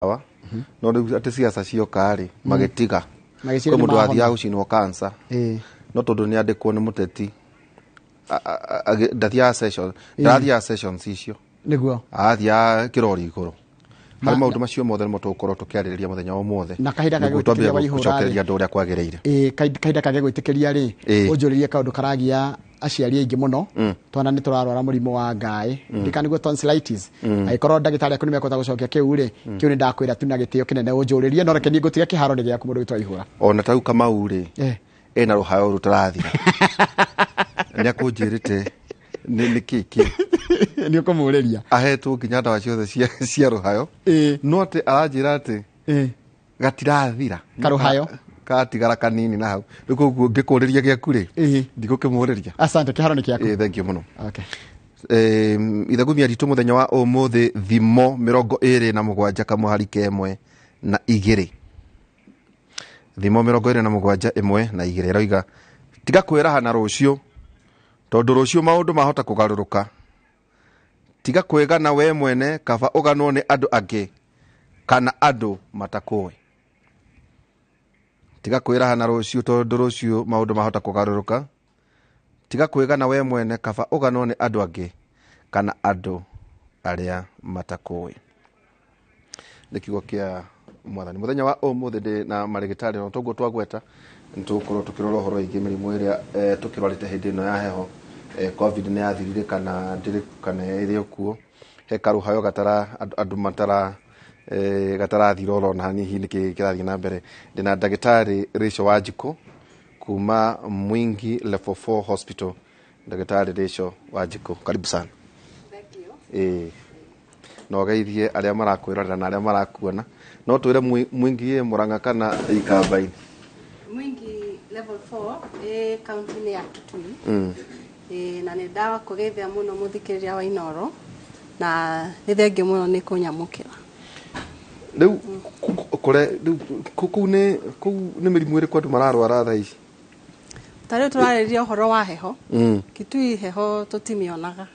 Ndawa no rĩu atĩ ciaca cioka rĩ, magĩtiga. Magĩciria Kwĩ nĩ mũndũ mahona. wathiaga gũcinwo cancer, no tondũ nĩ andĩkwo nĩ mũteti, ndathiaga session, ndathiaga sessions icio. Arathiaga kĩrori igũrũ. Harĩ maũndũ macio mothe nĩmo tũgũkorwo tũkĩarĩrĩria mũthenya wa ũmũthĩ, Na kahinda nĩguo twambie kagĩgwĩtĩkĩria waihũra rĩ. gũcokereria andũ ũrĩa kwagĩrĩire. Ĩĩ, kahinda kagĩgwĩtĩkĩria rĩ, ũnjũrĩrie kaũndũ karagia aciari aingĩ mũno. Twana nĩ tũrarwara mũrimũ wa ngaĩ, ndika nĩguo tonsillitis. Angĩkorwo ndagĩtarĩ aku nĩ mekũhota gũcokia kĩu rĩ, kĩu nĩ ndakwĩra tu na gĩtĩo kĩnene ũnjũrĩrie, no reke niĩ ngũtige, kĩharo nĩ gĩaku, mũndũ witũ Waihũra. Ona ta rĩu Kamau rĩ, ena rũhayo rũtarathira, nĩ akũnjĩrĩte nĩ kĩ kĩ. Nĩ ũkũmũrĩria. Ahetwo nginya ndawa ciothe cia rũhayo, no atĩ aranjĩra atĩ gatirathira. Karũhayo. Katigara kanini na hau rĩu, koguo ngĩkũrĩria gĩaku rĩ, ndigũkĩmũrĩria. Asante, kĩharo nĩ gĩaku. Ĩĩ, thank you mũno. Okay. Ithagumia ritũ mũthenya wa ũmũthĩ, Thimo 27 kamũhari 1 na 2. Thimo 27:1 na 2 ĩroiga, "Tiga kwĩraha na rũciũ, tondũ rũciũ maũndũ mahota kũgarũrũka. Tiga kwĩgana we mwene, kaba ũganwo nĩ andũ angĩ kana andũ matakũĩ." Tiga kwĩraha na rũciũ, tondũ rũciũ maũndũ mahota kũgarũrũka. Tiga kwĩgana we mwene, kaba ũganwo nĩ andũ angĩ kana andũ arĩa matakũĩ. Nĩ kiugo kĩa Mwathani. Mũthenya wa ũmũthĩ ndĩ na marĩgĩtarĩ, no toguo twagweta, nĩ tũgũkorwo tũkĩrora ũhoro wĩgiĩ mĩrimũ ĩrĩa tũkĩrwarĩte hĩndĩ ĩno ya heho. COVID nĩ yathirire kana ndĩrĩ, kana ĩrĩ o kuo? He karũhayo gatara andũ matara gatarathira oro na hanini, nĩkĩ kĩrathiĩ na mbere? Ndĩna ndagĩtarĩ Rachel Wanjikũ kuma Mwingi Level 4 Hospital. Ndagĩtarĩ Rachel Wanjikũ, karibu sana. Ĩĩ, na ũgeithie arĩa marakwĩrorera na arĩa marakuona. No twĩre Mwingi ĩ Mũrang'a kana Ikamba-inĩ? Mwingi Level 4 ĩ kaunti-inĩ ya Kitui. Ĩ, na nĩ ndakũgeithia mũno mũthikĩrĩria wa Inoro, na nĩ thengiũ mũno nĩ kũnyamũkĩra. Rĩu kũre rĩu kũu nĩ mĩrimũ ĩrĩkũ andũ mararwara thaa ici? Ta rĩu tũrarĩrĩria ũhoro wa heho. Kitui heho tũtimĩonaga.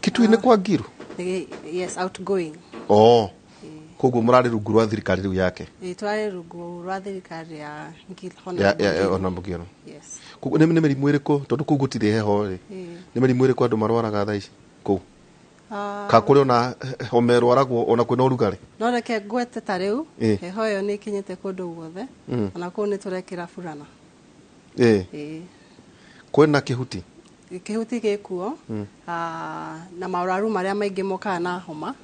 Kitui nĩ kwa Ngiru? Yes, outgoing. Oh, koguo mũrarĩ rungu rwa thirikari rĩu yake? Ĩ, tũrarĩ rungu rwa thirikari ya ya Honorable. Honorable Ngiru. Yes. Koguo nĩ mĩrimũ ĩrĩkũ, tondũ kũu gũtirĩ heho rĩ, nĩ mĩrimũ ĩrĩkũ andũ marwaraga thaa ici kũu? Ka kũrĩ ona homa ĩrwaragwo ona kwĩna ũrugarĩ? No reke ngwete ta rĩu, heho ĩyo nĩ ĩkinyĩte kũndũ guothe. Ona kũu nĩ tũrekĩra burana. Ĩ. Kwĩna kĩhuti? Kĩhuti gĩkuo. Na maũraru marĩa maingĩ mokaga na homa,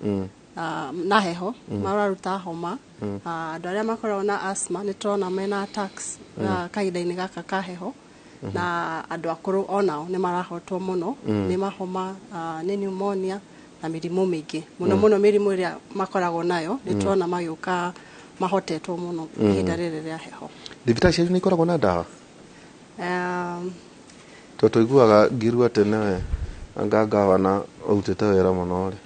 na heho, maũraru ta homa. Andũ arĩa makoragwo na asthma nĩ tũrona mena attacks kahinda-inĩ gaka ka heho, na andũ akũrũ onao nĩ marahotwo mũno nĩ mahoma, nĩ pneumonia na mĩrimũ mĩingĩ mũno mũno. Mĩrimũ ĩrĩa makoragwo nayo nĩ tũrona magĩũka mahotetwo mũno ihinda rĩrĩ rĩa heho. Thibitarĩ cianyu nĩ ikoragwo na ndawa? Tondũ tũiguaga Ngiru atĩ nĩwe anga ngavana ũrutĩte wĩra mũno rĩ,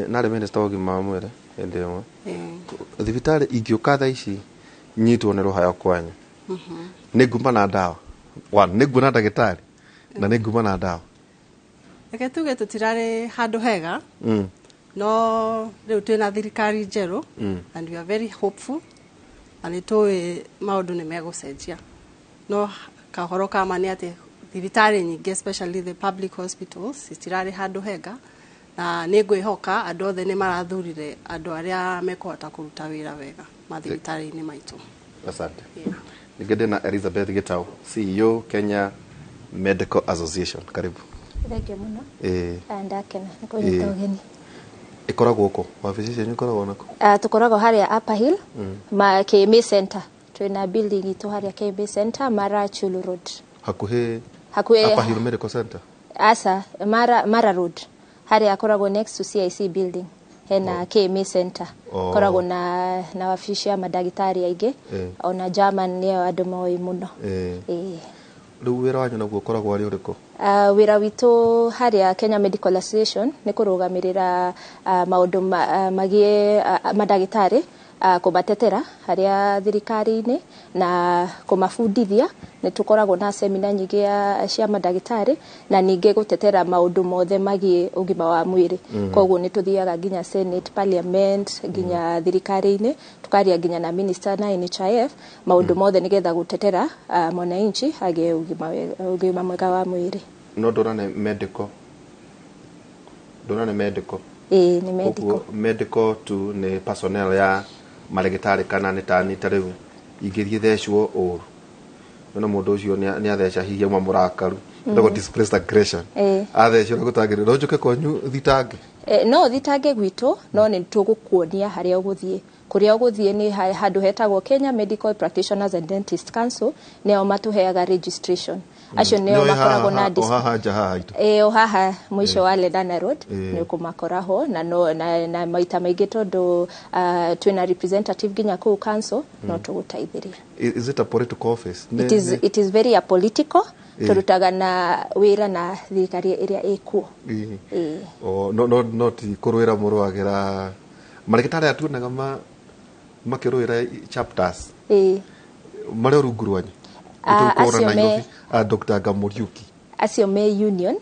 narĩ minister wa ũgima wa mwĩrĩ hĩndĩ ĩmwe. Thibitarĩ ingĩũka thaa ici nyitwo nĩ rũhayo kwanyu, nĩ nguma na ndawa? One, nĩ nguona ndagĩtarĩ na nĩ nguma na ndawa? Reke tuge tũtirarĩ handũ hega, no rĩu twĩna thirikari njerũ and we are very hopeful, na nĩ tũĩ maũndũ nĩ megũcenjia. No kahoro kama nĩ atĩ thibitarĩ nyingĩ, especially the public hospitals, itirarĩ handũ hega, na nĩ ngwĩhoka andũ othe nĩ marathurire andũ arĩa mekũhota kũruta wĩra wega mathibitarĩ-inĩ maitũ. Asante. Ningĩ ndĩna Elizabeth Gitau, CEO, Kenya Medical Association, karibu. Thengiũ mũno. Ndakena nĩ kũnyita ũgeni. Ĩkoragwo kũ wabici cianyu, ĩkoragwo nako? Tũkoragwo harĩa Upper Hill, ma KMA Center. Twĩna building itũ harĩa KMA Center, Mara Chulu Road. Hakuhĩ? Hakuhĩ. Upper Hill Medical Center? Asa, Mara Road, harĩa akoragwo next to CIC building, hena KMA Center. Koragwo na wabici ya mandagĩtarĩ aingĩ. Ona German nĩyo andũ moĩ mũno. Ĩĩ. Rĩu wĩra wanyu naguo ũkoragwo arĩ ũrĩkũ? Wĩra witũ harĩa Kenya Medical Association nĩ kũrũgamĩrĩra maũndũ magiĩ mandagĩtarĩ. Kũmatetera harĩa thirikari-inĩ na kũmabundithia. Nĩ tũkoragwo na semina nyingĩ cia mandagĩtarĩ, na ningĩ gũtetera maũndũ mothe magiĩ ũgima wa mwĩrĩ. Koguo nĩ tũthiaga nginya Senate, Parliament, nginya thirikari-inĩ, tukaria nginya na minister na NHIF, maũndũ mothe nĩgetha gũtetera mwananchi agĩe ũgima mwega wa mwĩrĩ. No ndũrane medical, ndũrane medical. Ĩĩ, nĩ medical. Ũguo medical tu nĩ personnel ya marĩgĩtarĩ kana nĩ tani? Ta rĩu ingĩthiĩ thecwo ũru, nona mũndũ ũcio nĩ atheca, hihi auma mũrakaru, ĩtagwo displaced aggression, athecwo na gũtangĩrĩ, no njũke kwanyu thitange? No thitange gwitũ, no nĩ tũgũkuonia harĩa ũgũthiĩ. Kũrĩa ũgũthiĩ nĩ handũ hetagwo Kenya Medical Practitioners and Dentist Council. Nĩo matũheaga registration. Acio nĩo No ĩ makoragwo na haha, o haha nja haha itũ? Ĩ, o haha mũico wa Lenana Road. Nĩ ũkũmakora ho, na, no, na maita maingĩ tondũ twĩna representative nginya kũu council, no tũgũteithĩria. Is it a political office? It is, it is very apolitical. Tũrutaga na wĩra na thirikari ĩrĩa ĩkuo. Ĩĩ. O, no ti kũrũĩra mũrũagĩra marĩgĩtarĩ aya tuonaga makĩrũĩra chapters marĩ rungu rwanyu? Acio Nairobi a Dr. Gamuriuki. Acio me union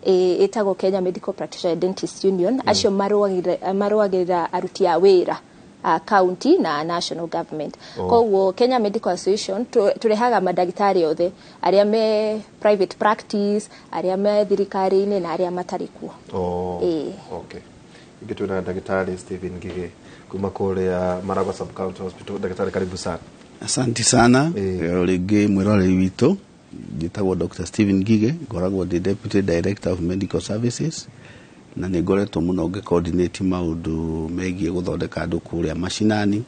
ĩtagwo Kenya Medical Practitioner and Dentist Union. Acio marũagĩrĩra aruti a wĩra a county na national government. Koguo Kenya Medical Association tũrehaga mandagĩtarĩ othe arĩa me private practice, arĩa me thirikari-inĩ na arĩa matarĩ kuo. Oh, okay. Ingĩ twĩna ndagĩtarĩ Stephen Ngige kuma kũrĩa Maragwa Sub County Hospital. Ndagĩtarĩ, karibu sana. Asante sana. Rĩngĩ mwĩroreri witũ, njĩtagwo Dr. Stephen Ngige, ngoragwo ndĩ Deputy Director of Medical Services, na nĩ ngoretwo mũno ngĩ-coordinate maũndũ megiĩ gũthondeka andũ kũrĩa macinani,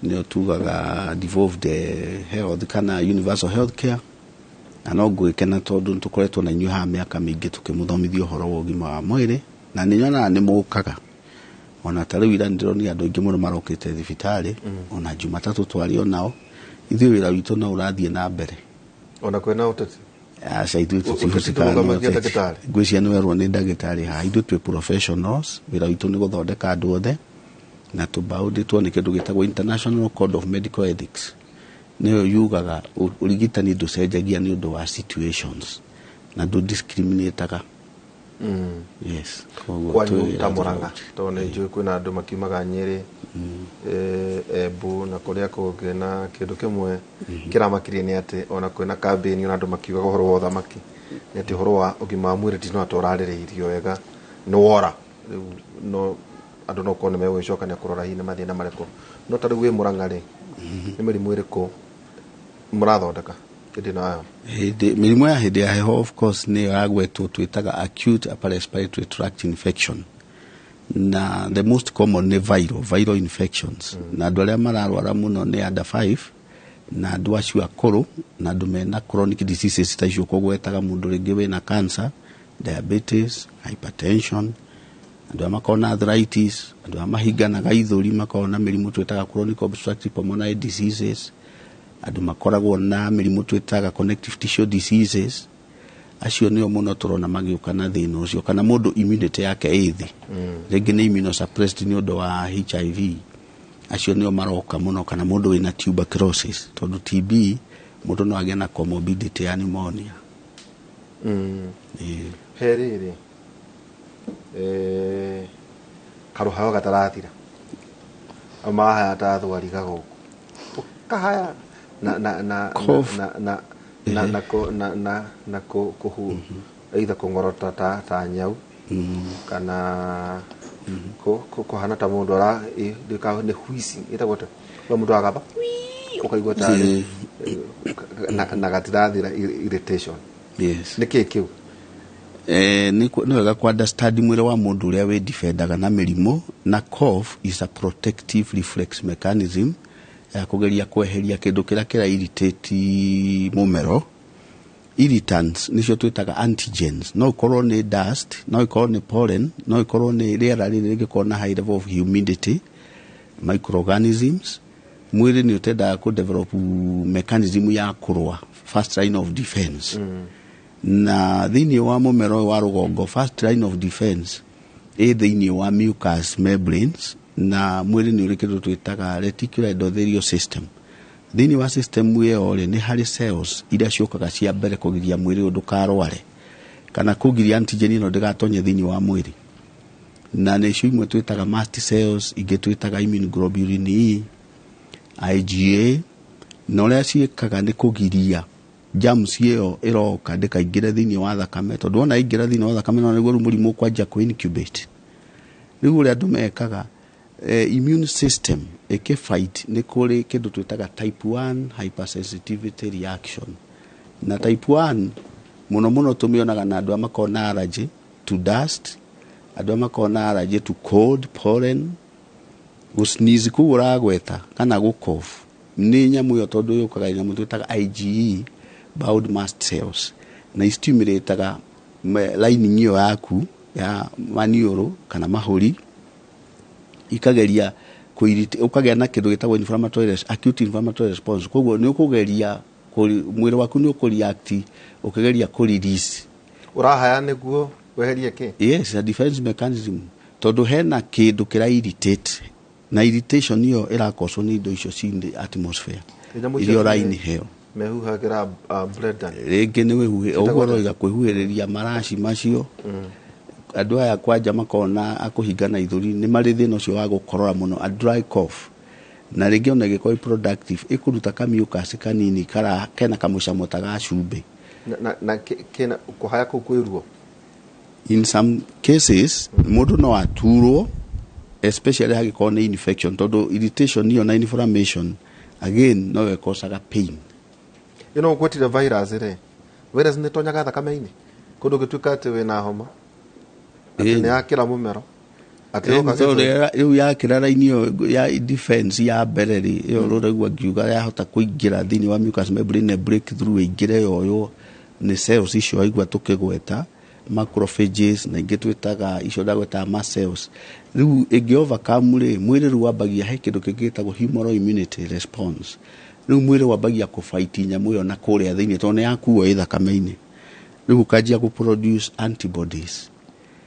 nĩyo tugaga devolved health kana universal health care. Na no ngwĩkena tondũ nĩ tũkoretwo na inyuĩ haha mĩaka mĩingĩ tũkĩmũthomithia ũhoro wa ũgima wa mwĩrĩ, na nĩ nyonaga nĩ mũkaga. Ona ta rĩu ira nĩndĩronire andũ aingĩ mũno marokĩte thibitarĩ, ona Jumatatũ twarĩ o nao. Ithuĩ wĩra witũ no ũrathiĩ na mbere. Ona kwĩna ũteti? Aca, ithuĩ Ũteti tũtihũthĩkaga nĩ ndũrũgamagia ũteti. ndagĩtarĩ? Ngwĩciria nĩ werwo nĩ ndagĩtarĩ haha, ithuĩ twĩ professionals. Wĩra witũ nĩ gũthondeka andũ othe, na tũbaũndĩtwo nĩ kĩndũ gĩtagwo International Code of Medical Ethics, nĩyo yugaga ũrigitani ndũcenjagia nĩ ũndũ wa situations na ndũ-discriminataga. Yes, koguo Kwanyu twĩ ta wĩra Mũrang'a, tũrauta. tondũ nĩ njũĩ kwĩna andũ makiumaga Nyĩrĩ, Embu na kũrĩa kũngĩ, na kĩndũ kĩmwe kĩramakirie nĩ atĩ ona kwĩna kambĩni, ona andũ makiugaga ũhoro wa ũthamaki, nĩ atĩ ũhoro wa ũgima wa mwĩrĩ ndino atĩ ũrarĩrĩirio wega, nĩ wora. Rĩu no andũ no korwo nĩ megũgĩcokania kũrora hihi nĩ mathĩna marĩkũ. No ta rĩu wĩ Mũrang'a rĩ, nĩ mĩrimũ ĩrĩkũ mũrathondeka hĩndĩ ĩno yayo? Hĩndĩ mĩrimũ ya hĩndĩ ya heho, of course, nĩyo yagwetwo twĩtaga acute upper respiratory tract infection, na the most common nĩ viral infections, na andũ arĩa mararwara mũno nĩ under 5 na andũ acio akũrũ na andũ mena chronic diseases ta icio kũgwetaga, mũndũ rĩngĩ wĩna cancer, diabetes, hypertension, andũ arĩa makoragwo na arthritis, andũ arĩa mahinganaga ithũri, makoragwo na mĩrimũ twĩtaga chronic obstructive pulmonary diseases, andũ makoragwo na mĩrimũ twĩtaga connective tissue diseases. Acio nĩo mũno tũrona magĩũka na thĩna ũcio, kana mũndũ immunity yake ĩ thĩ, rĩngĩ nĩ immunosuppressed nĩ ũndũ wa HIV. Acio nĩo maroka mũno, kana mũndũ wĩna tuberculosis, tondũ TB mũndũ no agĩe na comorbidity ya pneumonia. Ĩĩ. He rĩrĩ karũhayo gatarathira, mahaya ta thwariga gũkũ, ũkahaya na Cough. na na na kũhu either kũng'orota ta nyau kana kũhana ta mũndũ ara nĩ wheezing, ĩtagwo atĩa, we mũndũ agamba ũkaigua tarĩ na gatirathira, irritation. Nĩ kĩĩ kĩu? Nĩ wega ku understand mwĩrĩ wa mũndũ ũrĩa wĩ defendaga na mĩrimũ, na cough is a protective reflex mechanism ya kũgeria kweheria kĩndũ kĩrĩa kĩra irritate mũmero. Irritants nĩcio twĩtaga antigens. No ikorwo nĩ dust, no ikorwo nĩ pollen, no ikorwo nĩ rĩera rĩrĩ rĩngĩkorwo na high level of humidity, microorganisms. Mwĩrĩ nĩ ũtendaga kũ develop mechanism ya kũrũa, first line of defense. Na thĩinĩ wa mũmero ũyũ wa rũgongo, first line of defense ĩ thĩinĩ wa mucous membranes. Na mwĩrĩ nĩ ũrĩ kĩndũ twĩtaga reticular endothelial system. Thĩinĩ wa system ĩyo rĩ, nĩ harĩ cells iria ciũkaga cia mbere kũgiria mwĩrĩ ũyũ ndũkarware kana kũgiria antigen ĩno ndĩgatonye thĩinĩ wa mwĩrĩ, na nĩcio imwe twĩtaga mast cells, ingĩ twĩtaga immunoglobulin E, IgA. Na ũrĩa ciĩkaga nĩ kũgiria germs ĩyo ĩroka ndĩkaingĩre thĩinĩ wa thakame, tondũ wona ĩingĩra thĩinĩ wa thakame no nĩguo rĩu mũrimũ ũkwanjia kũ incubate. Rĩu ũrĩa andũ mekaga, immune system ĩkĩfight, nĩ kũrĩ kĩndũ twĩtaga type 1 hypersensitivity reaction. Na type 1 mũno mũno tũmĩonaga na andũ arĩa makoragwo na allergy to dust, andũ arĩa makoragwo na allergy to cold, pollen, gũsneeze kũu ũragweta kana gũkof nĩ nyamũ ĩyo, tondũ yũkaga nyamũ twĩtaga IgE bound mast cells na istimulataga lining ĩyo yaku ya maniũrũ kana mahũri, ikageria ũkagĩa na kĩndũ gĩtagwo acute inflammatory response. Koguo nĩ ũkũgeria mwĩrĩ waku nĩ ũkũreact ũkĩgeria kũ-release. Ũrahaya nĩguo weherie kĩ? Yes, a defense mechanism, tondũ hena kĩndũ kĩra irritate, na irritation ĩyo ĩrakoswo nĩ indo icio ci in the atmosphere Nyamũ iria icio ũrainhale. Mehuhagĩra, Brendan. Rĩngĩ nĩ wĩhuhĩ Ciĩtagwo ũguo atĩa? Ũroiga kwĩhuhĩrĩria maraci macio. Andũ aya kwanja makona akũhingana ithũri nĩ marĩ thĩna ũcio wa gũkorora mũno, a dry cough, na rĩngĩ ona ĩgĩkorwo ĩ productive, ĩkũruta kamucus kanini kara kena kamũcamo ta ga cumbĩ. Na kĩna kũhaya kũu kwĩ ruo? In some cases mũndũ no aturwo, especially hangĩkorwo nĩ infection, tondũ irritation ĩyo na inflammation again no ĩkocaga pain. Ĩno ũgwetire virus rĩ, virus nĩ tonyaga thakame-inĩ kũndũ gĩtuĩka atĩ wĩna homa atĩ nĩ yakĩra mũmero atĩ yoka gĩthũri. Rĩu yakĩra raini ĩyo ya defense ya mbere rĩ, ĩyo rũraigua ngiuga yahota kũingĩra thĩinĩ wa mucous membrane na break through ĩingĩre yoywo nĩ cells icio waigua tũkĩgweta, macrophages, na ingĩ twĩtaga icio ndagwetaga mast cells. Rĩu ĩngĩ overcome rĩ, mwĩrĩ rĩu wambagia he kĩndũ kĩngĩ gĩtagwo humoral immunity response. Rĩu mwĩrĩ wambagia kũfight nyamũ ĩyo na kũrĩa thĩinĩ, tondũ nĩ yakuo ĩ thakame-inĩ. Rĩu ũkanjia kũ produce antibodies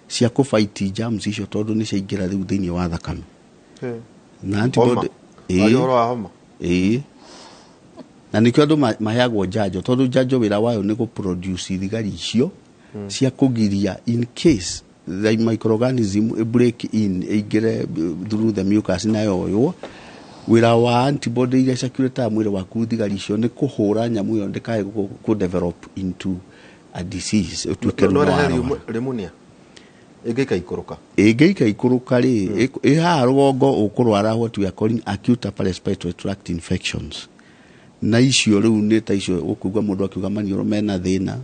cia kũfight germs icio, tondũ nĩ ciaingĩra rĩu thĩinĩ wa thakame. Na Homa. antibody. Waria ũhoro wa homa. Ĩĩ, na nĩkĩo andũ maheagwo njanjo, tondũ njanjo wĩra wayo nĩ gũproduce thigari icio cia kũgiria in case the microorganism break in, ĩingĩre through the mucus na yoywo. Wĩra wa antibody iria circulataga mwĩrĩ waku, thigari icio, nĩ kũhũra nyamũ ĩyo ndĩkae kũ develop into a disease ĩtuĩke rĩu No nĩ rehe warwara. Pneumonia ĩngĩikaikũrũka? Ĩngĩikaikũrũka rĩ, ĩ haha rũgongo ũkũrwara what we are calling acute upper respiratory tract infections, na icio rĩu nĩ ta icio ũkũigua mũndũ akiuga maniũrũ mena thĩna,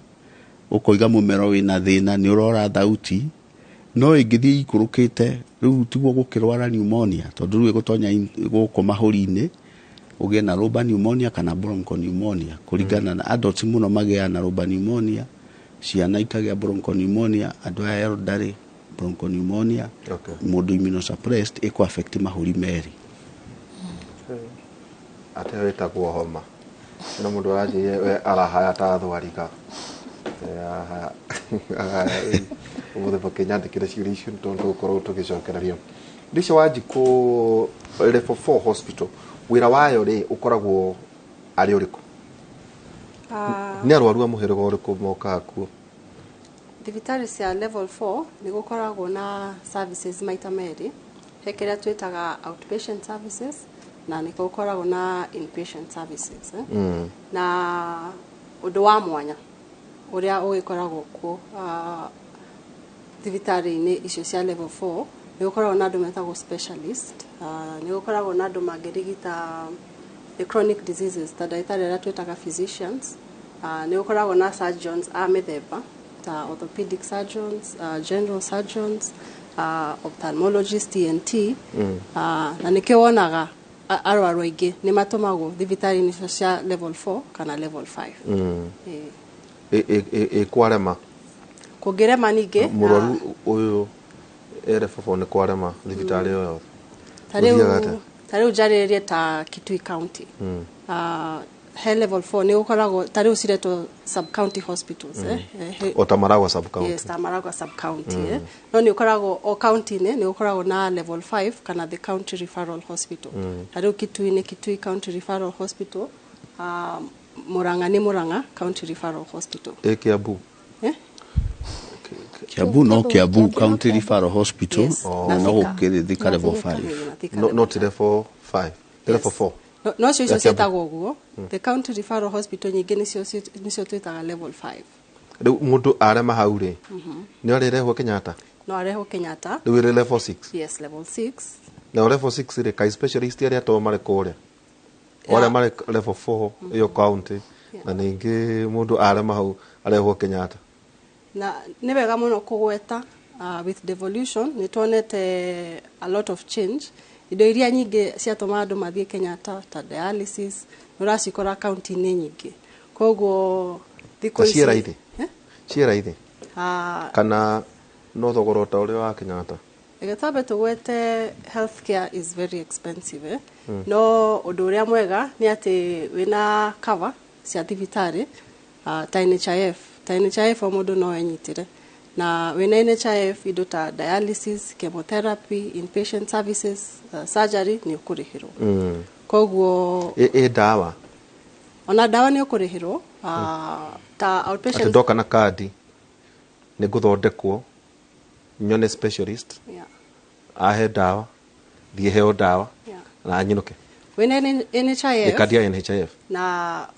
ũkoiga mũmero wĩna thĩna, nĩ ũrora thauti. No ĩngĩthiĩ ikũrũkĩte rĩu tiguo gũkĩrwara pneumonia, tondũ rĩu ĩgũtonya gũkũ mahũri-inĩ, ũgĩe na lobar pneumonia kana bronchopneumonia, kũringana na adults mũno magĩaga na lobar pneumonia, ciana ikagĩa bronchopneumonia, andũ aya elderly bronchopneumonia. Mũndũ immunosuppressed ĩkũ affect mahũri merĩ. Atĩ wĩtagwo homa ĩno, mũndũ aranjĩire we arahaya ta thwariga. Arahaya arahaya. Rĩu ũmũthĩ makĩnyandĩkĩre ciũria icio nĩ tondũ tũgũkorwo tũgĩcokereria ndĩcio. Wanjikũ, level 4 hospital wĩra wayo rĩ ũkoragwo arĩ ũrĩkũ? Nĩ arwaru a mũhĩrĩga ũrĩkũ mokaga kuo? Thibitarĩ cia level 4 nĩ gũkoragwo na services maita merĩ. He kĩrĩa twĩtaga outpatient services na nĩ gũkoragwo na inpatient services, eh? Na ũndũ wa mwanya ũrĩa ũgĩkoragwo kuo thibitarĩ-inĩ icio cia level 4, nĩ gũkoragwo na andũ metagwo specialist, nĩ gũkoragwo na andũ mangĩrigita the chronic diseases ta ndagĩtarĩ arĩa twĩtaga physicians, nĩ gũkoragwo na surgeons a mĩthemba ta orthopedic surgeons, general surgeons, ophthalmologist, ENT, na nĩkĩo wonaga arwaru aingĩ nĩ matũmagwo thibitarĩ-inĩ icio cia level 4 kana level 5. Ĩĩ. Ĩ kwarema? Kũngĩrema ningĩ Mũrwaru ũyũ e level 4 nĩ kwarema thibitarĩ o yothe? Ta rĩu Gũthiaga atĩa? Ta rĩu njarĩrĩrie ta Kitui County. He level 4 nĩ gũkoragwo ta rĩu ciretwo sub county hospitals, O ta Maragwa sub county. Yes, ta Maragwa sub county, No nĩ ũkoragwo o county-inĩ nĩ ũkoragwo na level 5 kana the county referral hospital. Ta rĩu Kitui nĩ Kitui County Referral Hospital, Murang'a nĩ Murang'a County Referral Hospital. Ĩ Kiambu? Eh? Kiambu no Kiambu County Referral Hospital. Yes. Na no Thika. gũkĩrĩ Thika level Thika. 5. Na Thika No, level not 5. level 5, level 4. No, no cio icio Ya Kiambu. ciĩtagwo ũguo, the county referral hospital nyingĩ nĩcio twĩtaga level 5. Rĩu mũndũ arema hau rĩ, nĩ arĩrehwo Kenyatta? No arehwo Kenyatta. Rĩu ĩrĩ level 6? Yes, level 6. Na level 6 rĩ, kai specialist arĩa to marĩ kũrĩa, o arĩa marĩ level 4 ĩyo county, na ningĩ mũndũ arema hau arehwo Kenyatta? Na nĩ wega mũno kũgweta, with devolution nĩ tuonete a lot of change. Indo iria nyingĩ ciatũma andũ mathiĩ Kenyatta ta dialysis nĩ ũracikora kaunti-inĩ nyingĩ, koguo thikũ Na ici ciĩ raithi? Eh? Ciĩ raithi? Ah, Kana no thogora o ta ũrĩa wa Kenyatta? Reke twambe tũgwete, healthcare is very expensive, eh? No ũndũ ũrĩa mwega nĩ atĩ wĩna cover cia thibitarĩ, ta NHIF. Ta NHIF o mũndũ no enyitĩre, na wĩna NHIF indo ta dialysis, chemotherapy, inpatient services, surgery nĩ ũkũrĩhĩrwo. Koguo Ĩ ndawa? Ona ndawa nĩ ũkũrĩhĩrwo, ta Atĩ outpatient. ndoka na kandi nĩ ngũthondekwo, nyone specialist, ahe ndawa, thiĩ heo ndawa na nyinũke? Wĩna Nĩ NHIF kandi ya NHIF. Na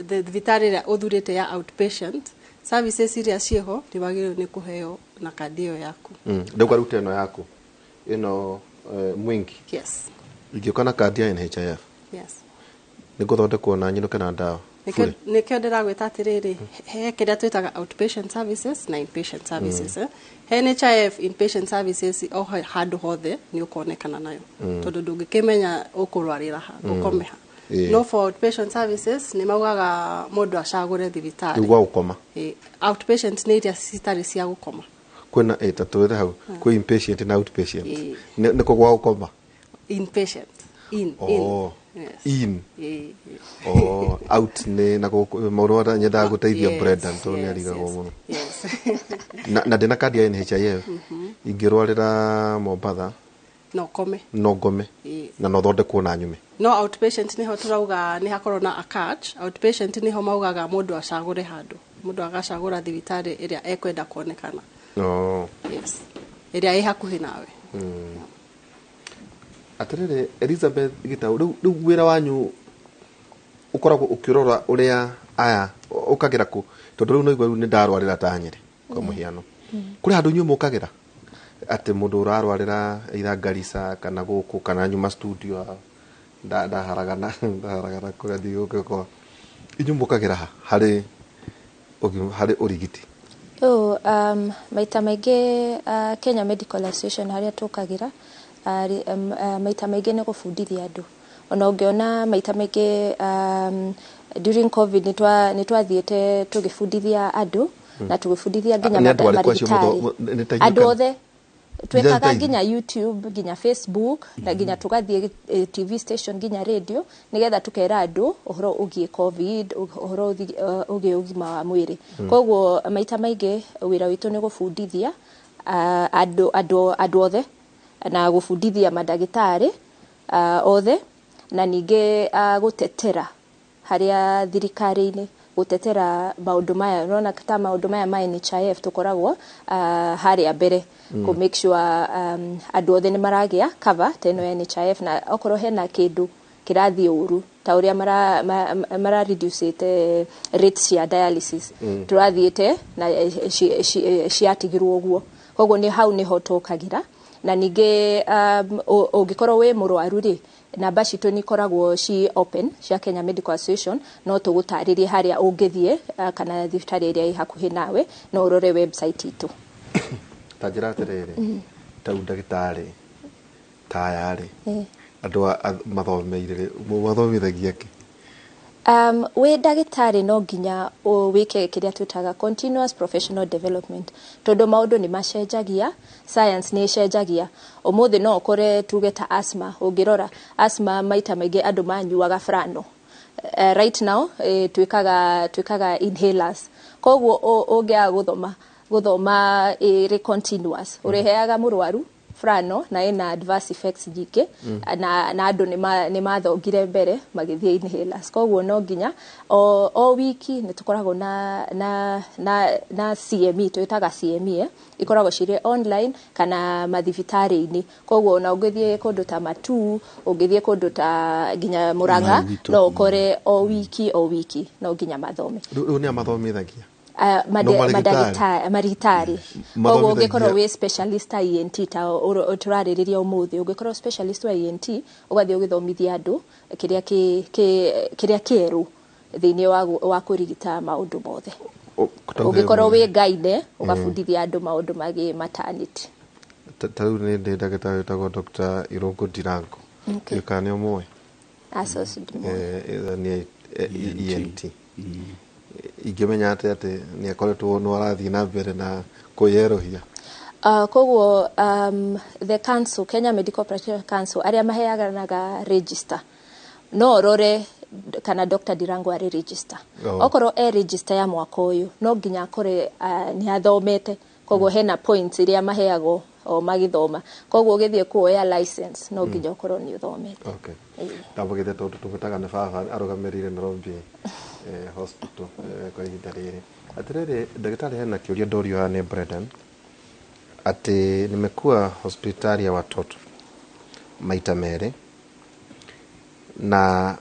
the thibitarĩ ĩrĩa ũthurĩte ya outpatient services iria ciĩho nĩ wagĩrĩirwo nĩ kũheo na kandi ĩyo yaku. Rĩu ngaruta ĩno yaku ĩno, Mwingi? Yes. Ingĩũka na kandi ya NHIF, nĩ ngũthondekwo na nyinũke na ndawa Nĩkĩo bure? Nĩkĩo ndĩragwĩta atĩrĩrĩ, he kĩrĩa twĩtaga outpatient services na inpatient services, eh. He NHIF inpatient services o handũ hothe nĩ ũkonekana nayo, tondũ ndũngĩkĩmenya ũkũrwarĩra ha, ũkome ha. No for outpatient services nĩ maugaga mũndũ acagũre thibitarĩ. Rĩu gwa gũkoma? Outpatient nĩ iria citarĩ cia gũkoma. Kwĩna ĩ tatwĩre hau kwĩ inpatient na outpatient. Ĩĩ. Nĩ kũ gwa gũkoma? Inpatient, in. Oh. In, yes. In. Ĩĩ. Oh, out nĩ na gũkũ maũndũ marĩa nyendaga gũteithia. Brendan tondũ nĩ arigagwo mũno. Na ndĩna kandi ya NHIF, ingĩrwarĩra Mombatha, No kome. No ngome? Ĩĩ. Na no thondekwo na nyume? No outpatient niho turauga nĩ hakorwo na a catch. Outpatient niho maugaga mũndũ acagũre handũ, mũndũ agacagũra thibitarĩ ĩrĩa ekwenda kuonekana. Oh. Yes, ĩrĩa ĩ hakuhĩ nawe. Atĩrĩrĩ, Elizabeth Gitau, rĩu wĩra wanyu ũkoragwo ũkĩrora ũrĩa aya ũkagĩra kũ, tondũ rĩu noigua rĩu nĩ ndarwarĩra ta Nyĩrĩ kwa mũhiano, kũrĩ handũ inyuĩ mũkagĩra atĩ mũndũ ũrarwarĩra either Garissa kana gũkũ kana nyuma studio haha, ndaharagana kũrĩa ndigũka, inyuĩ mũkagĩra ha harĩ harĩ ũrigiti? Oh, maita maingĩ, Kenya Medical Association harĩa tũkagĩra, maita maingĩ nĩ gũbundithia andũ. Ona ũngĩona maita maingĩ, during COVID nĩ twathiĩte tũgĩbundithia andũ na tũgĩbundithia nginya Nĩ andũ arĩkũ acio? marigitari. Nĩ ta inyuĩ Andũ othe twĩkaga. Nginya Nginya YouTube, nginya Facebook, na nginya tũgathiĩ TV station, nginya radio, nĩgetha tũkera andũ ũhoro ũgiĩ COVID, ũhoro ũgiĩ ũgima wa mwĩrĩ. Koguo maita maingĩ wĩra witũ nĩ gũbundithia andũ othe na gũbundithia mandagĩtarĩ othe, na ningĩ gũtetera harĩa thirikari-inĩ, gũtetera maũndũ maya. Ũrona ta maũndũ maya ma NHIF tũkoragwo harĩa mbere kũ make sure andũ othe nĩ maragĩa cover ta ĩno ya NHIF, na okorwo hena kĩndũ kĩrathiĩ ũru ta ũrĩa mara reducĩte rates cia dialysis, tũrathiĩte na ciatigirwo ũguo. Koguo nĩ hau nĩho tũkagĩra. Na ningĩ ũngĩkorwo wĩ mũrwaru rĩ, namba citũ nĩ ikoragwo ci open cia Kenya Medical Association, no tũgũtarĩrie harĩa ũngĩthiĩ, kana thibitarĩ ĩrĩa ĩ hakuhĩ nawe. No ũrore website itũ. Ta njĩra atĩrĩrĩ, tau ndagĩtarĩ taya rĩ, andũ mathomeire rĩ, mathomithagia kĩ? Wĩ ndagĩtarĩ no nginya wĩke kĩrĩa twĩtaga continuous professional development, tondũ maũndũ nĩ macenjagia, science nĩ ĩcenjagia. Ũmũthĩ no ũkore tuge ta asthma, ũngĩrora asthma maita maingĩ andũ manyuaga frano. Right now twĩkaga inhalers, koguo ũngĩaga gũthoma ĩrĩ continuous, ũrĩheaga mũrwaru Frano na ĩna adverse effects nyingĩ, na andũ nĩ mathongire mbere magĩthiĩ inhalers. Koguo no nginya o wiki nĩ tũkoragwo na CME, twĩtaga CME, ikoragwo cirĩ online kana mathibitarĩ-inĩ. Koguo ona ũngĩthiĩ kũndũ ta Matuu, ũngĩthiĩ kũndũ ta nginya Murang'a, no ũkore o wiki no nginya mathome. Rĩu nĩ amathomithagia? Marigitari. Koguo ũngĩkorwo wĩ specialist ta ENT, ta tũrarĩrĩria ũmũthĩ, ũngĩkorwo specialist wa ENT, ũgathiĩ ũgĩthomithia andũ kĩrĩa kĩerũ thĩinĩ wa kũrigita maũndũ mothe. Ũngĩkorwo wĩ gynae, ũgabundithia andũ maũndũ magiĩ maternity. Ta rĩu nĩ ndĩ ndagĩtarĩ wĩtagwo Dr. Irũngũ Ndirango. Kana nĩ ũmũĩ? Nĩ ENT. Ingĩmenya atĩ nĩ akoretwo no arathiĩ na mbere na kwĩyerũhia. Koguo the council, Kenya Medical Practitioners Council, arĩa maheanaga register, no ũrore kana Dr. Ndirango arĩ register. Okorwo e register ya mwaka ũyũ, no nginya akore nĩ athomete. Koguo hena points iria maheagwo o magĩthoma. Koguo ũgĩthiĩ kuoya license no nginya ũkorwo nĩ ũthomete. Okay. Ndamũgeithia tondũ tũmwĩtaga nĩ baba arũgamĩrĩire Nairobi Hospital kwa ihinda rĩrĩ. Atĩrĩrĩ, ndagĩtarĩ, hena kĩũria ndorio haha nĩ Brendan atĩ nimekuwa hospitali ya watoto maita merĩ na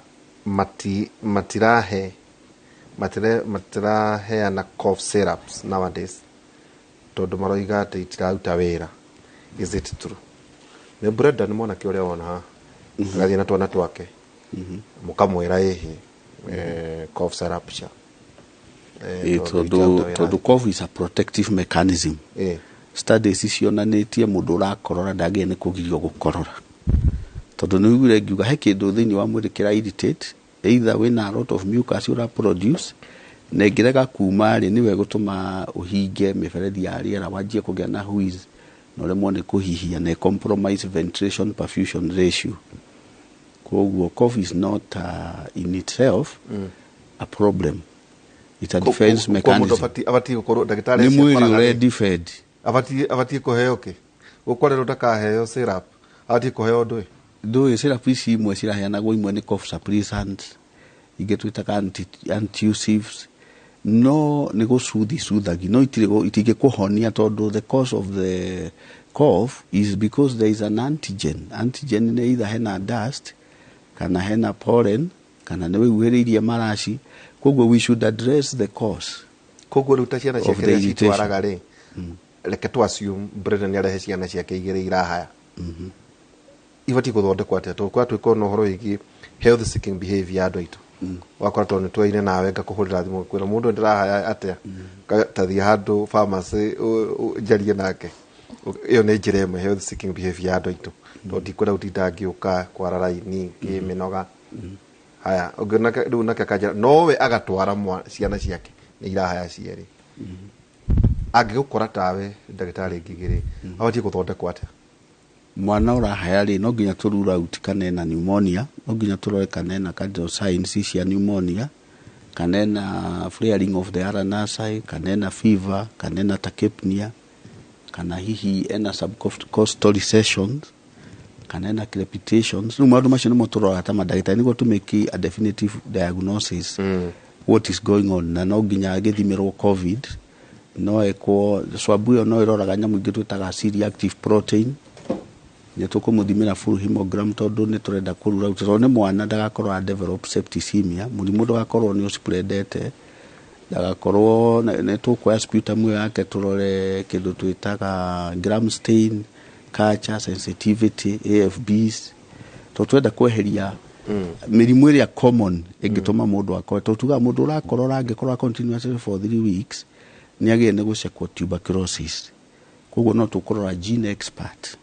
matiraheana cough syrups nowadays tondũ maroiga atĩ itiraruta wĩra. Is it true? Nĩ Brendan mwanake ũrĩa wona haha agathiĩ na twana twake, mũkamwĩra ĩhĩ cough syrup cia Tondũ cough is a protective mechanism. Studies cionanĩtie mũndũ ũrakorora ndagĩrĩire nĩ kũgirio gũkorora, tondũ nĩ ũiguire ngiuga he kĩndũ thĩinĩ wa mwĩrĩ kĩra irritate, either wĩna a lot of mucus ũra produce, na ĩngĩrega kuma rĩ, nĩwe gũtũma ũhinge mĩberethi ya rĩera, wanjie kũgĩa na wheeze na ũremwo nĩ kũhihia na compromise ventilation perfusion ratio. Koguo cough is not in itself a problem. It's a defense mechanism. Abatiĩ gũkorwo ndagĩtarĩ nĩ mwĩrĩ ũre defend. Abatiĩ kũheo kĩ? Gũkorerwo ndakaheo syrup, abatiĩ kũheo ndũĩ? Ndũĩ syrup ici imwe ciraheanagwo, imwe nĩ cough suppressants, ingĩ twĩtaga antitussives, no nĩ gũcuthi cuthagi, no itingĩkũhonia tondũ the cause of the cough is because there is an antigen. Antigen nĩ either hena dust kana hena pollen kana nĩ wĩhuhĩrĩirie maraci. Koguo we should address the cause. Koguo rĩu ta ciana ciake rĩrĩa citwaraga rĩ, reke tu assume Brendan nĩ arehe ciana ciake igĩrĩ irahaya, ibatiĩ gũthondekwo atĩa? Tondũ kwa twĩkorwo na ũhoro wĩgiĩ health seeking behavior ya andũ aitũ, wakora tondũ nĩ twaine nawe ngakũhũrĩra thimũ ngakwĩra mũndũ ndĩrahaya atĩa, tathiĩ handũ pharmacy njarie nake. Ĩyo nĩ njĩra ĩmwe health seeking behavior ya andũ aitũ, tondũ ndikwenda gũtinda ngĩũka kwara raini ngĩmĩnoga. Haya, ũngĩ rĩu nake akanjĩra nowe agatwara ciana ciake nĩ irahaya cierĩ. Angĩgũkora tawe ndagĩtarĩ Ngigĩ, abatiĩ gũthondekwo atĩa? Mwana ũrahaya rĩ, no nginya tũ rule out kana ena pneumonia, no nginya tũrore kana ena cardinal signs cia pneumonia, kana ena flaring of the ala nasi, kana ena fever, kana ena tachypnea, kana hihi ena subcostal recessions, kana ena crepitations. Rĩu maũndũ macio nĩmo tũroraga ta mandagĩtarĩ nĩguo tũ make a definitive diagnosis what is going on. Na no nginya agĩthimĩrwo COVID, no ekwo swab ĩyo, no ĩroraga nyamũ ingĩ twĩtaga C-reactive protein. Nĩ tũkũmũthimĩra full hemogram tondũ nĩ tũrenda kũrura out, tondũ nĩ mwana, ndagakorwo a develop septicemia, mũrimũ ndũgakorwo nĩ ũspreadete, ndagakorwo. Nĩ tũkuoya sputum ĩyo yake tũrore kĩndũ twĩtaga gram stain, culture sensitivity, AFBs, tondũ twenda kweheria mĩrimũ ĩrĩa common ĩngĩtũma mũndũ akorwe. Tondũ tugaga mũndũ ũrakorora angĩkorwo continuously for 3 weeks nĩ agĩrĩire nĩ gũcekwo tuberculosis. Koguo no tũkũrora gene expert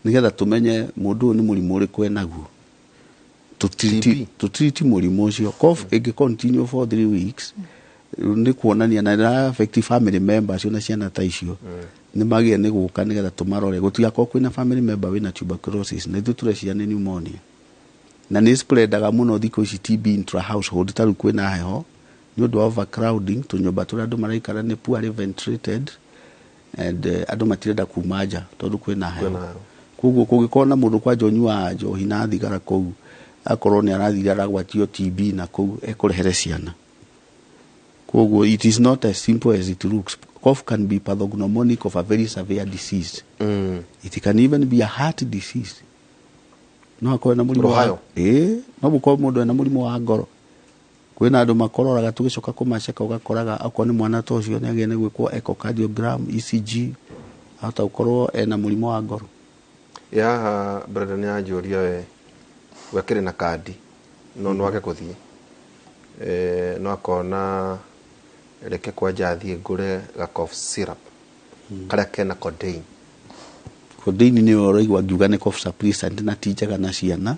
nĩgetha tũmenye mũndũ ũyũ nĩ mũrimũ ũrĩkũ enaguo, TB. Tũtiriti mũrimũ ũcio. Cough ĩngĩ continue for 3 weeks nĩ kuonania na ĩra affect family members na ciana ta icio nĩ magĩrĩire nĩ gũka nĩgetha tũmarore gũtigakorwo kwĩna family member wĩna tuberculosis na ithuĩ tũreciria nĩ pneumonia. Na nĩ spreadaga mũno thikũ ici TB intra household, ta rĩu kwĩna heho nĩ ũndũ wa overcrowding, tũnyũmba tũrĩa andũ maraikara nĩ poorly ventilated and andũ matirenda kuma nja tondũ kwĩna heho. Kwĩna heho. Koguo kũngĩkorwo na mũndũ kwanja ũnyuaga njohi na thigara kũu, akorwo nĩ arathire aragwatio TB na kũu ekũrehere ciana. Koguo it is not as simple as it looks. Cough can be pathognomonic of a very severe disease. It can even be a heart disease. No akorwo na mũrimũ wa Rũhayo. Ĩĩ, no gũkorwo mũndũ ena mũrimũ wa ngoro. Kwĩna andũ makororaga, tũgĩcoka kũmaceka ũgakoraga okorwo nĩ mwana ta ũcio nĩ agĩrĩire nĩ gwĩkwo echocardiogram, ECG, ahota gũkorwo ena mũrimũ wa ngoro. Ĩ haha Brenda nĩ anjũria we akĩrĩ na kandi no nwage gũthiĩ, no akona reke kwanja athiĩ ngũre ga cough syrup karĩa kena codeine. Codeine nĩyo ũraigua ngiuga nĩ cough suppressant na ti njega na ciana,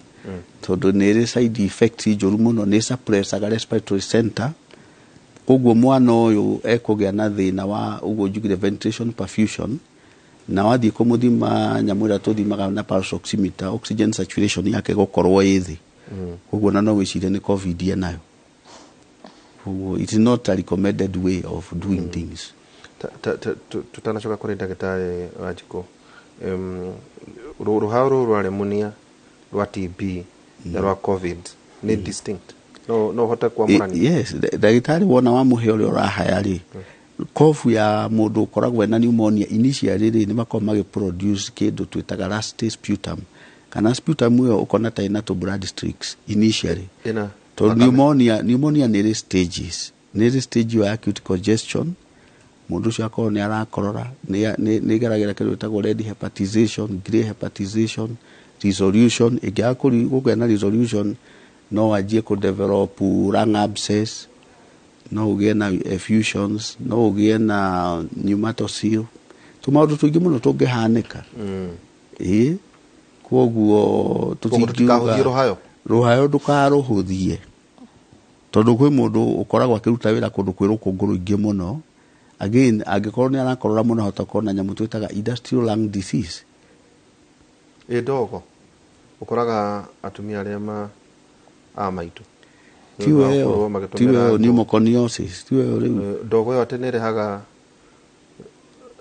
tondũ nĩ ĩrĩ side effects njũru mũno, nĩ suppressaga respiratory center. Koguo mwana ũyũ ekũgĩa na thĩna wa ũguo njugire ventilation perfusion, na wathiĩ kũmũthima nyamũ ĩrĩa tũthimaga na pulse oximeter, oxygen saturation yake gũkorwo ĩ thĩ. Koguo na no wĩcirie nĩ COVID enayo. Koguo it is not a recommended way of doing things. Tutanacoka kũrĩ ndagĩtarĩ Wanjikũ, rũhao rũrũ rwa pneumonia, rwa TB na rwa COVID nĩ distinct, no ũhote kwamũrania? Yes, ndagĩtarĩ wona wamũhe ũrĩa ũrahaya rĩ, kobu ya mũndũ ũkoragwo ena pneumonia initially rĩ, nĩ makoragwo magĩproduce kĩndũ twĩtaga rusty sputum, kana sputum ĩyo ũkona ta ĩna tũ blood streaks initially. Ĩna tondũ thakame. Pneumonia nĩ ĩrĩ stages, nĩ ĩrĩ stage ĩyo ya acute congestion, mũndũ ũcio akorwo nĩ arakorora, nĩ ĩgeragĩra kĩndũ gĩtagwo red hepatization, grey hepatization, resolution. Ĩngĩaga kũgĩa na resolution, no wanjie kũ develop lung abscess, no ũgĩe na effusions, no ũgĩe na pneumatocele, tũmaũndũ tũingĩ mũno tũngĩhanĩka. Ĩĩ, koguo Koguo tũtikahũthie rũhayo? Rũhayo ndũkarũhũthie, tondũ kwĩ mũndũ ũkoragwo akĩruta wĩra kũndũ kwĩ rũkũngũ rũingĩ mũno. Again, angĩkorwo nĩ arakorora mũno, ahota gũkorwo na nyamũ twĩtaga industrial lung disease. Ĩ ndogo ũkoraga atumia arĩa ma a maitũ tiwe Gũkorwo ĩyo magĩtũmĩra tiwe ĩyo ngo. Pneumoconiosis tiwe ĩyo rĩu? Ndogo ĩyo atĩ nĩ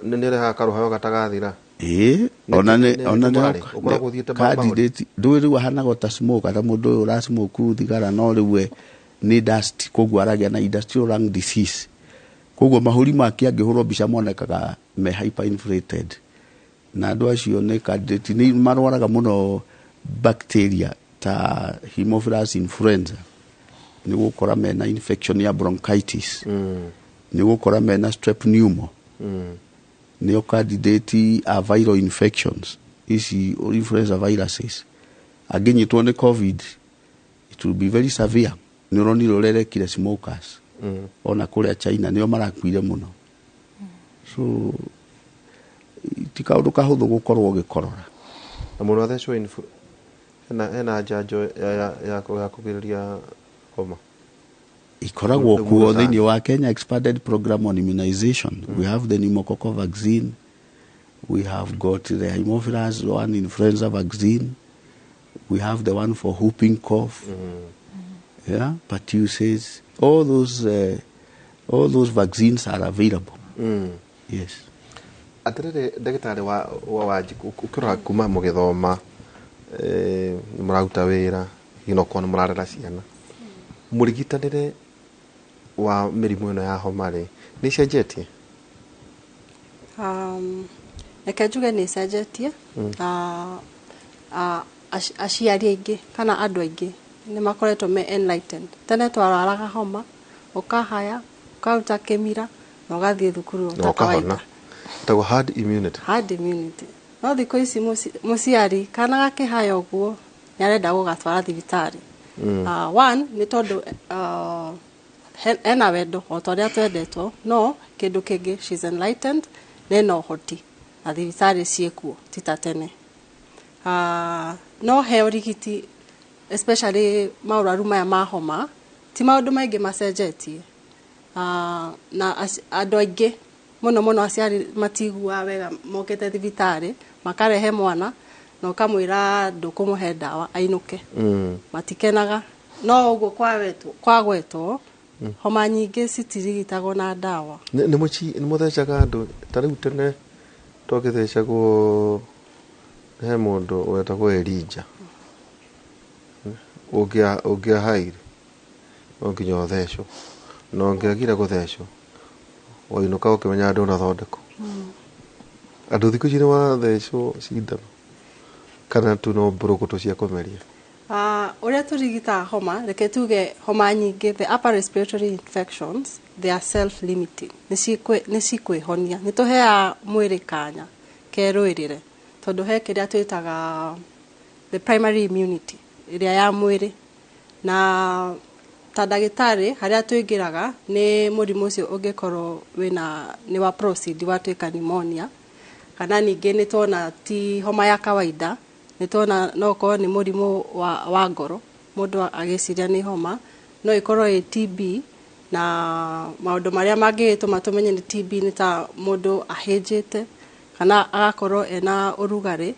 ĩrehaga karũhayo gatagathira. Ĩĩ, ona nĩ ona nĩ nĩ mũrarĩ, ũkoragwo ũthiĩte candidate ndũĩ rĩu ahanaga ta smoke, ta mũndũ ũyũ ũrasmoke thigara, no rĩu we nĩ dust, koguo aragĩa na industrial lung disease. Koguo mahũri make angĩhũrwo mbica monekaga me hyperinflated, na andũ acio nĩ candidate, nĩ marwaraga mũno bacteria ta Haemophilus influenza, nĩ gũkora mena infection ya bronchitis, nĩ gũkora mena strep pneumo, nĩo candidate a viral infections ici, influenza viruses. Angĩnyitwo nĩ COVID, it will be very severe. Nĩ ũronire ũrĩa ĩrekire smokers ona kũrĩa China, nĩo marakuire mũno. So ti kaũndũ kahũthũ gũkorwo ũgĩkorora. Na mũndũ athecwo hena njanjo ya kũgirĩrĩria homa? Ikoragwo Rĩu kuo mũndũ thĩinĩ wa Kenya Expanded Program on Immunization. We have the pneumococcal vaccine, we have got the Haemophilus one influenza vaccine, we have the one for whooping cough, yeah, pertussis. All those vaccines are available. Yes. Atĩrĩrĩ, ndagĩtarĩ wa Wanjikũ, ũkĩrora kuma mũgĩthoma, nĩ mũraruta wĩra hihi no korwo nĩ mũrarera ciana, mũrigitanĩre wa mĩrimũ ĩno ya homa rĩ, nĩ icenjetie? Reke njuge nĩ ĩcenjetie. Aciari aingĩ kana andũ aingĩ nĩ makoretwo me enlightened. Tene twarwaraga homa, ũkahaya, ũkaruta kĩmira na ũgathiĩ thukuru na ta ũkahona. Kawaida. Tagwo herd immunity. Herd immunity. No thikũ ici mũciari kana gakĩhaya ũguo nĩ arenda gũgatwara thibitarĩ. One nĩ tondũ ena wendo o ta ũrĩa twendetwo, no kĩndũ kĩngĩ, she's enlightened na ena ũhoti na thibitarĩ ciĩkuo ti ta tene. No he ũrigiti, especially maũrwaru maya ma homa, ti maũndũ maingĩ macenjetie. Na andũ aingĩ mũno mũno aciari matiguaga wega mokĩte thibitarĩ makarehe mwana. Na ũkamwĩra ndũkũmũhe ndawa ainũke, matikenaga. No ũguo kwagwetwo homa nyingĩ citirigitagwo na ndawa. Nĩ mũthecaga andũ ta rĩu tene twagĩthecagwo he mũndũ wetagwo Elijah, ũngĩahaire no nginya ũthecwo, na ũngĩagire gũthecwo wainũka ũkĩmenya ndũnathondekwo. Andũ thikũ ici nĩ marathecwo cindano kana tu no mbũrũgũtũ cia kũmeria? Ũrĩa tũrigitaga homa, reke tuge homa nyingĩ, the upper respiratory infections, they are self limiting, nĩ cikwĩhonia. Nĩ tũheaga mwĩrĩ kanya kerũĩrĩre, tondũ he kĩrĩa twĩtaga the primary immunity ĩrĩa ya mwĩrĩ. Na ta ndagĩtarĩ harĩa tũingĩraga nĩ mũrimũ ũcio ũngĩkorwo wĩna nĩ wa proceed watuĩka pneumonia, kana ningĩ nĩ tuona ti homa ya kawaida, nĩ tuona no ũkorwo nĩ mũrimũ wa ngoro, mũndũ agĩciria nĩ homa, no ĩkorwo ĩ TB. Na maũndũ marĩa mangĩgĩtũma tũmenye nĩ TB nĩ ta mũndũ ahĩnjĩte, kana agakorwo ena ũrugarĩ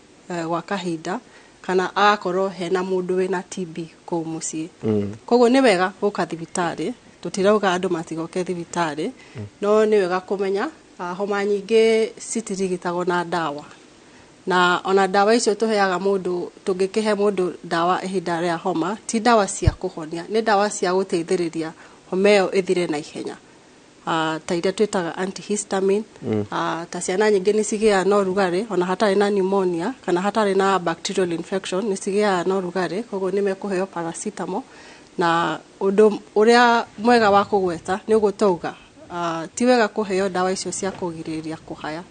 gwa kahinda, kana agakorwo hena mũndũ wĩna TB kũu mũciĩ. Koguo nĩ wega gũka thibitarĩ, tũtirauga andũ matigoke thibitarĩ, no nĩ wega kũmenya homa nyingĩ citirigitagwo na ndawa. Na ona ndawa icio tũheaga mũndũ, tũngĩkĩhe mũndũ ndawa ihinda rĩa homa, ti ndawa cia kũhonia, nĩ ndawa cia gũteithĩrĩria homa ĩyo ĩthire na ihenya, ta iria twĩtaga antihistamine. Ta ciana nyingĩ nĩ cigĩaga na ũrugarĩ ona hatarĩ na pneumonia kana hatarĩ na bacterial infection, nĩ cigĩaga na ũrugarĩ, koguo nĩ mekũheo paracetamol. Na ũndũ ũrĩa mwega wa kũgweta nĩ ũguo twauga, ti wega kũheo ndawa icio cia kũgirĩrĩria kũhaya,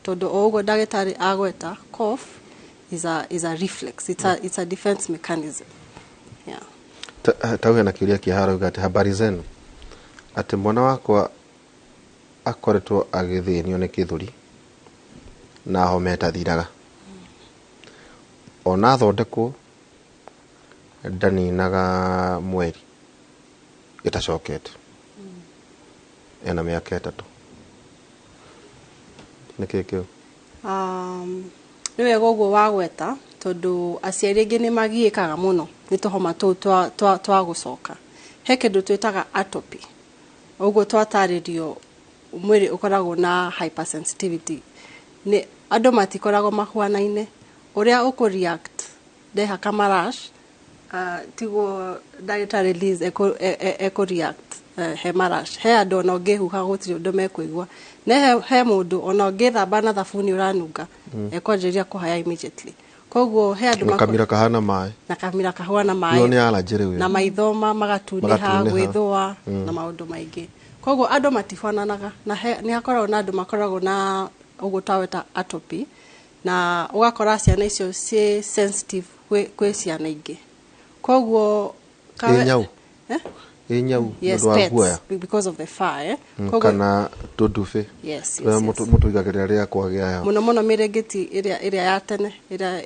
tondũ o ũguo ndagĩtarĩ agweta, cough is a reflex, it's a defense mechanism, yeah. Tau hena kĩũria kĩa harauga atĩ habari zenu, atĩ mwana wakwa akoretwo agĩthĩnio nĩ gĩthũri na homa ĩtathiraga, ona athondekwo ndaninaga mweri ĩtacokete, ena mĩaka 3. Nĩkĩ kĩu? Nĩ wega ũguo wagweta, tondũ aciari aingĩ nĩ magiĩkaga mũno nĩ tũhoma tũu twa gũcoka. He kĩndũ twĩtaga atopy, ũguo twatarĩrio mwĩrĩ ũkoragwo na hypersensitivity. Nĩ andũ matikoragwo mahuanaine, ũrĩa ũkũ react ndehaka marash, tiguo ndagĩtarĩ Liz ekũ react he marash. He andũ ona ũngĩhuha gũtirĩ ũndũ mekũigua, ne he mũndũ ona ũngĩthamba na thabuni ũranunga ekwanjĩrĩria kũhaya immediately. Koguo he andũ na kamira kahana maĩ. Na kamira kahuana ĩyo maĩ. Nĩ allergy rĩu. Na maitho magatunĩha. Magatunĩha. Gwĩthũa na maũndũ maingĩ. Koguo andũ matifananaga, na nĩ hakoragwo na andũ makoragwo na ũguo twaweta atopy, na ũgakora ciana icio ciĩ sensitive kwĩ ciana ingĩ, koguo Ĩ nyau? Eh? Ĩ nyau? Yes. Nĩ ũndũ wa Pets, guoya. Because of the fur, eh? Koguo Kana tũndubĩ Yes. tũrĩa mũtũigagĩrĩra rĩrĩa kwagĩa heho. Mũno mũno mĩrĩngĩti ĩrĩa ya tene ĩrĩa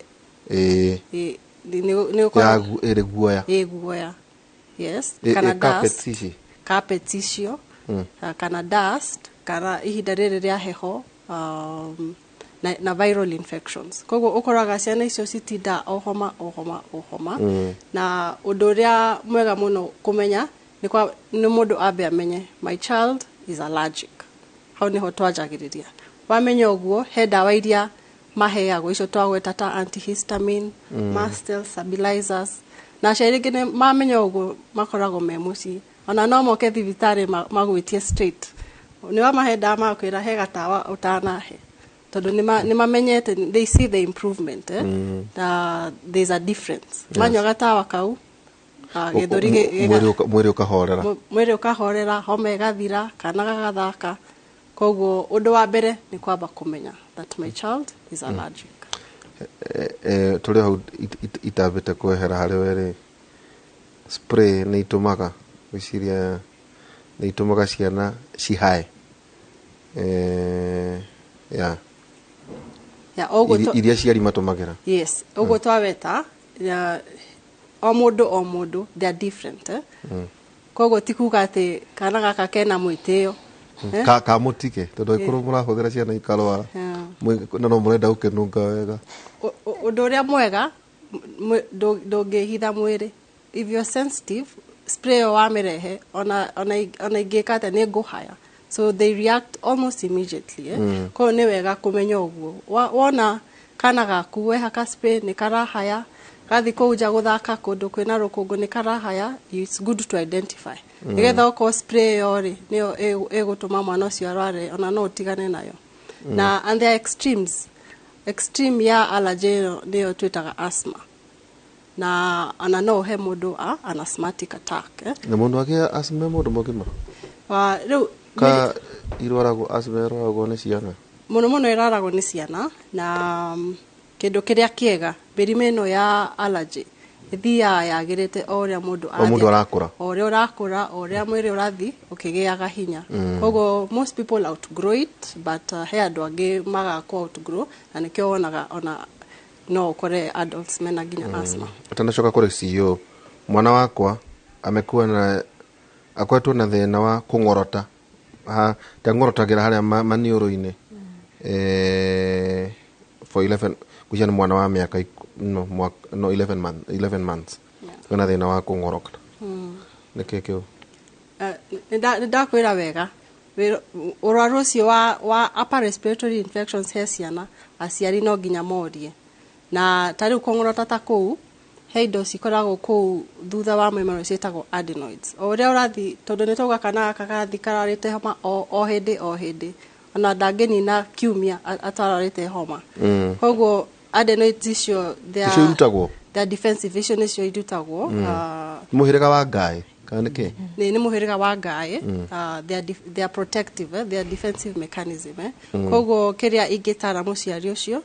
nĩ ĩrĩ guoya. Ĩ guoya, yes. Kana carpet dust. Ici. Carpet icio, kana dust, kana ihinda rĩrĩ rĩa heho, na viral infections. Koguo ũkoraga ciana icio citinda o homa, o homa, o homa. Na ũndũ ũrĩa mwega mũno kũmenya nĩ mũndũ ambe amenye, "My child is allergic." Hau nĩho twanjagĩrĩria. Wamenya ũguo, he ndawa iria maheagwo icio twagweta ta antihistamine, mast cell stabilizers. Na aciari aingĩ nĩ mamenya ũguo makoragwo me mũciĩ, ona no moke thibitarĩ magwĩtie straight, nĩ wamahe ndawa magakwĩra he gatawa ũtanahe, tondũ nĩ mamenyete, they see the improvement, eh? There's a difference. Manyua gatawa kau, gĩthũri Mwĩrĩ ũkahorera. Mwĩrĩ ũkahorera, homa ĩgathira, kana gagathaka. Koguo ũndũ wa mbere nĩ kwamba kũmenya that my child is allergic. Tũrĩ hau itambĩte kwehera harĩ we rĩ, spray nĩ itũmaga, gwĩciria nĩ itũmaga ciana cihae, ya Ya, ũguo iria ciari matũmagĩra. Yes, ũguo twaweta ya, o mũndũ o mũndũ, they are different, eh? Koguo ti kuga atĩ kana gaka kena mwĩtĩo Ka kamũtige tondũ angĩkorwo mũrahũthĩra ciana ikarwara na no mũrenda gũkĩnunga wega. Ũndũ ũrĩa mwega, ndũngĩhitha mwĩrĩ. If you're sensitive, spray ĩyo wamĩrehe, ona ingĩka atĩa, nĩ ngũhaya. So they react almost immediately, eh? Koguo nĩ wega kũmenya ũguo. Wona kana gaku wehaka spray nĩ karahaya, gathi kũu nja gũthaka kũndũ kwĩna rũkũngũ nĩ karahaya, it's good to identify, nĩgetha okorwo spray ĩyo rĩ nĩyo ĩgũtũma mwana ũcio arware, ona no ũtigane nayo. Na and there are extremes. Extreme ya allergy ĩyo nĩyo twĩtaga asthma, na ona no ũhe mũndũ an asthmatic attack, eh? Na mũndũ agĩa asthma, mũndũ mũgima? Rĩu Ka irwaragwo, asthma ĩrwaragwo nĩ ciana? Mũno mũno ĩraragwo nĩ ciana. Na kĩndũ kĩrĩa kĩega, mĩrimũ ĩno ya allergy ĩthiaga yagĩrĩte o ũrĩa mũndũ O mũndũ arakũra. O ũrĩa ũrakũra, o ũrĩa mwĩrĩ ũrathiĩ ũkĩgĩaga hinya. Koguo most people outgrow it, but he andũ angĩ magaga outgrow, na nĩkĩo wonaga ona no ũkore adults mena nginya asthma. Ũtanacoka kũrĩ CEO, mwana wakwa amekuwa na akoretwo na thĩna wa kũng'orota, ha ta ng'orotagĩra harĩa maniũrũ-inĩ, for 11, ngwĩciria nĩ mwana wa mĩaka no, no 11 month, 11 months. Kwĩna thĩna wa kũng'oroka, nĩkĩ kĩu? Nĩ ndakwĩra wega. Ũrwaru ũcio wa upper respiratory infections he ciana, aciari no nginya morie. Na ta rĩu kũng'orota ta kũu, he indo cikoragwo kũu thutha wa mũmero ciĩtagwo adenoids. O ũrĩa ũrathiĩ, tondũ nĩ twauga kana gaka karathiĩ kararĩte homa o hĩndĩ o hĩndĩ, ona ndangĩnina kiumia atararĩte homa. Koguo adenoids icio they Icio irutagwo? They are defensive. Icio nĩcio irutagwo. Mũhĩrĩga wa ngaĩ kana nĩkĩ? Nĩ mũhĩrĩga wa ngaĩ. They are protective, eh? They are defensive mechanism, eh? Koguo kĩrĩa ingĩtara mũciari ũcio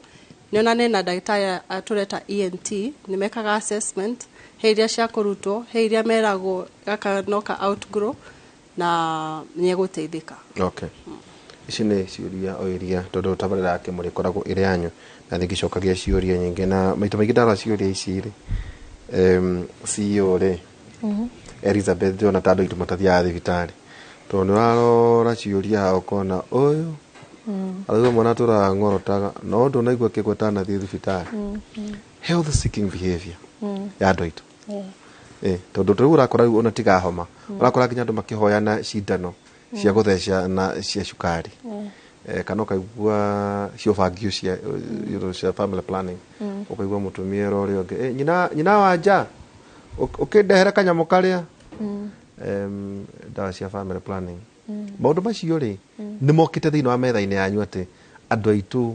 nĩ onane na ndagĩtarĩ tũreta ENT, nĩ mekaga assessment. He iria cia kũrutwo, he iria meragwo gaka no ka outgrow na nĩ egũteithĩka. Okay, ici nĩ ciũria o iria, tondũ tabarĩra ya Kĩmũrĩ ĩkoragwo ĩrĩ yanyu na nĩngĩcokagia ciũria nyingĩ, na maita maingĩ ndara ciũria ici rĩ, CEO rĩ, Elizabeth, ndĩrona ta andũ aitũ matathiaga thibitarĩ, tondũ nĩ ũrarora ciũria haha ũkona ũyũ arauga mwana atũraga ng'orotaga, no ndũnaigua kĩgweta anathiĩ thibitarĩ. Health seeking behavior ya andũ aitũ. Tondũ rĩu ũrakora rĩu ona tiga homa, ũrakora nginya andũ makĩhoyana cindano cia gũtheca na cia cukari, kana ũkaigua cia ũbangi cia cia family planning, ũkaigua mũtumia era ũrĩa ũngĩ, nyina wa nja, ũkĩndehere kanyamũ karĩa, ndawa cia family planning. Maũndũ macio rĩ, nĩ mokĩte thĩinĩ wa metha-inĩ yanyu atĩ andũ aitũ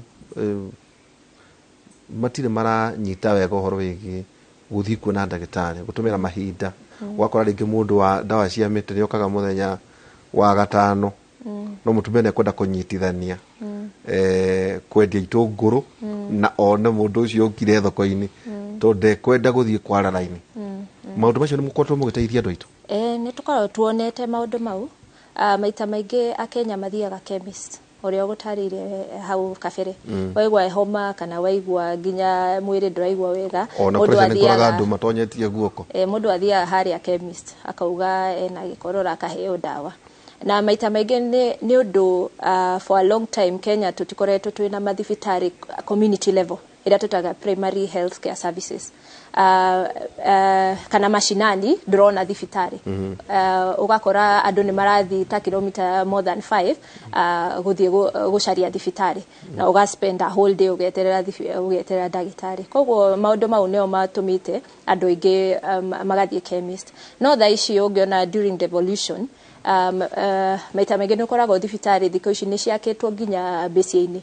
matirĩ maranyita wega ũhoro wĩgiĩ gũthiĩ kuona ndagĩtarĩ, gũtũmĩra mahinda. Ũgakora rĩngĩ mũndũ wa ndawa cia mĩtĩ nĩ okaga mũthenya wa gatano, no mũtumia nĩ ekwenda kũnyitithania kwendia itũngũrũ na one mũndũ ũcio ũkire thoko-inĩ, tondũ ndekwenda gũthiĩ kwara raini. Maũndũ macio nĩ mũkoretwo mũgĩteithia andũ aitũ? Nĩ tũkoragwo tuonete maũndũ mau. Maita maingĩ akenya mathiaga chemist, ũrĩa ũgũtarĩirie hau kabere. Waigua homa kana waigua nginya mwĩrĩ ndũraigua wega, ona mũndũ pressure nĩ koraga athiaga andũ matonyetie guoko. Mũndũ athiaga harĩa chemist akauga ena gĩkorora, akaheo ndawa. Na maita maingĩ nĩ ũndũ for a long time Kenya tũtikoretwo twĩna mathibitarĩ community level, ĩrĩa tũtaga primary health care services, kana mashinani ndũrona thibitarĩ. Ũgakora andũ nĩ marathiĩ ta kilomita more than 5 gũthiĩ gũcaria thibitarĩ, na ũga spend a whole day ũgĩeterera ndagĩtarĩ. Koguo maũndũ mau nĩo matũmĩte andũ aingĩ magathiĩ chemist. No thaa ici ũngĩona during devolution, maita maingĩ nĩ ũkoragwo thibitarĩ thikũ ici nĩ ciakĩtwo nginya mĩciĩ-inĩ.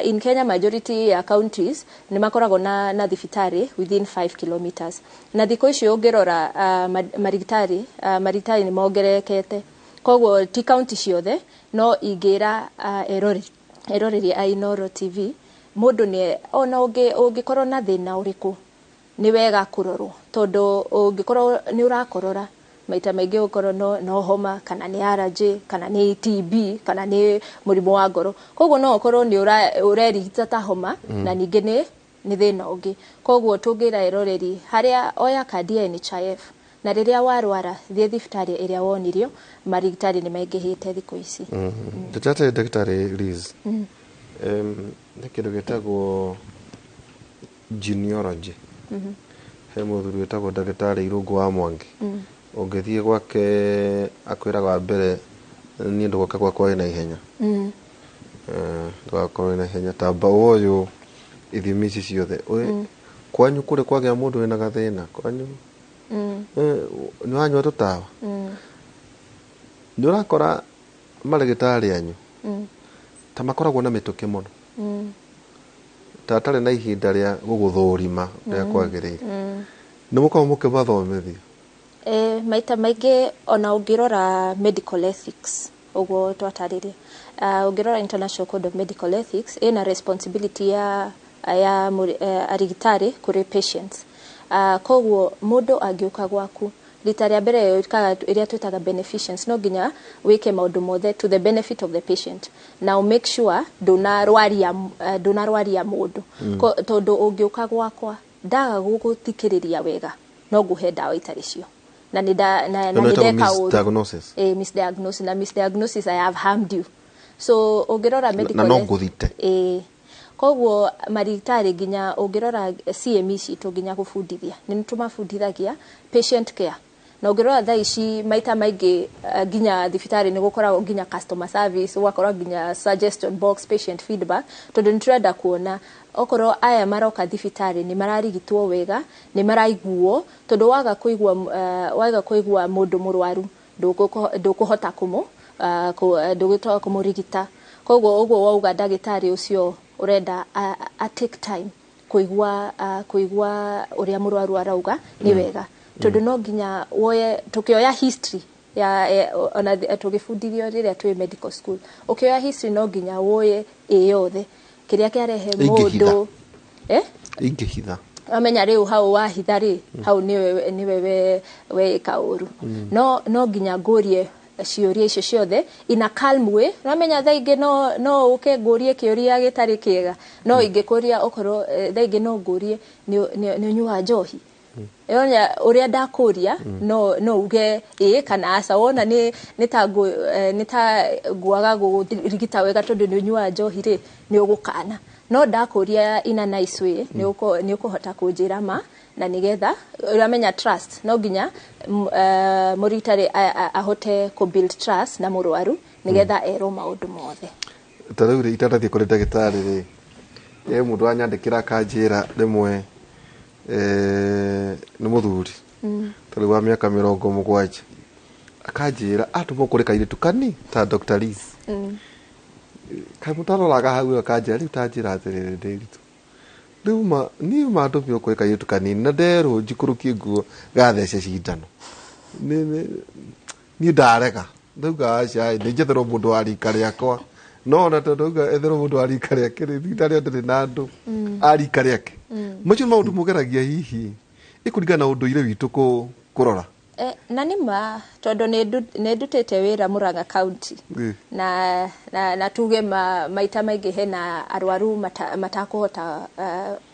In Kenya, majority ya counties nĩ makoragwo na thibitarĩ within 5 kilometers. Na thikũ ici ũngĩrora marigitari nĩ mongererekete, koguo ti county ciothe. No ingĩra eroreri a Inooro TV, mũndũ nĩ ona ũngĩkorwo na thĩna ũrĩkũ, nĩ wega kũrorwo, tondũ ũngĩkorwo nĩ ũrakorora maita maingĩ ũkorwo no homa, kana nĩ allergy, kana nĩ TB, kana nĩ mũrimũ wa ngoro. Koguo no ũkorwo nĩ ũrerigita ta homa na ningĩ nĩ thĩna ũngĩ. Koguo tũngĩra eroreri harĩa oya kandi ya NHIF. Na rĩrĩa warwara, thiĩ thibitarĩ ĩrĩa wonirio. Marigitari nĩ maingĩhĩte thikũ ici. Tũtate ndagĩtarĩ Liz. Nĩ kĩndũ gĩtagwo genealogy. He mũthuri wĩtagwo ndagĩtarĩ Irũngũ wa Mwangi. Ũngĩthiĩ gwake akwĩraga wa mbere, niĩ ndũgoke gwakwa wĩna ihenya. Ndũgakorwo wĩna ihenya, tamba ũyũ ithimi ici ciothe. Kwanyu kũrĩ kwagĩa mũndũ wĩna gathĩna kwanyu, nĩ wanyua tũtawa, nĩ ũrakora marĩgĩtarĩ anyu ta makoragwo na mĩtũkĩ mũno, ta atarĩ na ihinda rĩa gũgũthũrima rĩa kwagĩrĩire. Nĩ mũkoragwo mũkĩmathomithia? Maita maingĩ ona ũngĩrora medical ethics ũguo twatarĩria, ũngĩrora International Code of Medical Ethics, ĩna responsibility ya arigitari kũrĩ patients. Koguo mũndũ angĩũka gwaku rita rĩa mbere, ĩkaga ĩrĩa twĩtaga beneficence, no nginya wĩke maũndũ mothe to the benefit of the patient na ũ make sure ndũnarwaria mũndũ. Tondũ ũngĩũka gwakwa ndaga gũgũthikĩrĩria wega, no ngũhe ndawa itarĩ cio na nĩ na Ĩno nĩ ĩtagwo ndeka ũru. Misdiagnosis. Misdiagnosis, na misdiagnosis, I have harmed you. So ũngĩrora medical Na no ngũthite. Koguo marigitari, nginya ũngĩrora CME citũ, nginya gũbundithia nĩ tũmabundithagia patient care. Na ũngĩrora thaa ici maita maingĩ, nginya thibitarĩ nĩ gũkoragwo nginya customer service, ũgakora nginya suggestion box, patient feedback, tondũ nĩ tũrenda kuona okorwo aya maroka thibitarĩ nĩ mararigitwo wega, nĩ maraiguo, tondũ waga kũigua mũndũ mũrwaru, ndũkũhota kũmũ ndũgũhota kũmũrigita. Koguo ũguo wauga ndagĩtarĩ ũcio ũrenda a take time kũigua ũrĩa mũrwaru arauga nĩ wega, tondũ no nginya woye, tũkĩoya history ya ona tũgĩbundithio rĩrĩa twĩ medical school, ũkĩoya history no nginya woye ĩ yothe kĩrĩa kĩarehe Ingĩhitha. mũndũ. Ingĩhitha. Wamenya rĩu hau wahitha rĩ, hau nĩwe weĩka ũru. No nginya ngũrie ciũria icio ciothe in a calm way. Wamenya thaa ingĩ no ũke ngũrie kĩũria gĩtarĩ kĩega, no ingĩkũria okorwo thaa ingĩ no ngũrie nĩ ũnyuaga njohi. Yonya ũrĩa ndakũria no uge ĩĩ kana aca. Wona nĩ ta ngwaga gũrigita wega tondũ nĩ ũnyuaga njohi rĩ, nĩ ũgũkana. No ndakũria in a nice way, nĩ ũkũhota kũnjĩra ma, na nĩgetha ũramenya trust, no nginya mũrigitari ahote kũ build trust na mũrwaru nĩgetha erwo maũndũ mothe. Ta rĩu rĩ, itanathiĩ kũrĩ ndagĩtarĩ rĩ, mũndũ wanyandĩkĩra akanjĩra rĩmwe, nĩ mũthuri ta rĩu wa mĩaka 70, akanjĩra atũmwo kũrĩ kairĩtu kani ta Dr. Liz. Kaĩ mũtaroraga hau? Akanjĩra rĩu ta njĩra atĩrĩrĩ, ndĩritũ rĩu ma niĩ mandũmio kũrĩ kairĩtu kanini na nderwo njikũrũkie nguo gathece cindano. Niĩ ndarega, ndauga aca, nĩ njetherwo mũndũ wa rika rĩakwa. No ona tondũ auga etherwo mũndũ wa rika rĩake rĩ, thibitarĩ ndĩrĩ na andũ a rika rĩake. Macio nĩ maũndũ mũgeragia hihi ĩkũringana na ũndũire witũ kũrora. Na nĩ ma, tondũ nĩ ndutĩte wĩra Murang'a County. Na tuge maita maingĩ hena arwaru matakũhota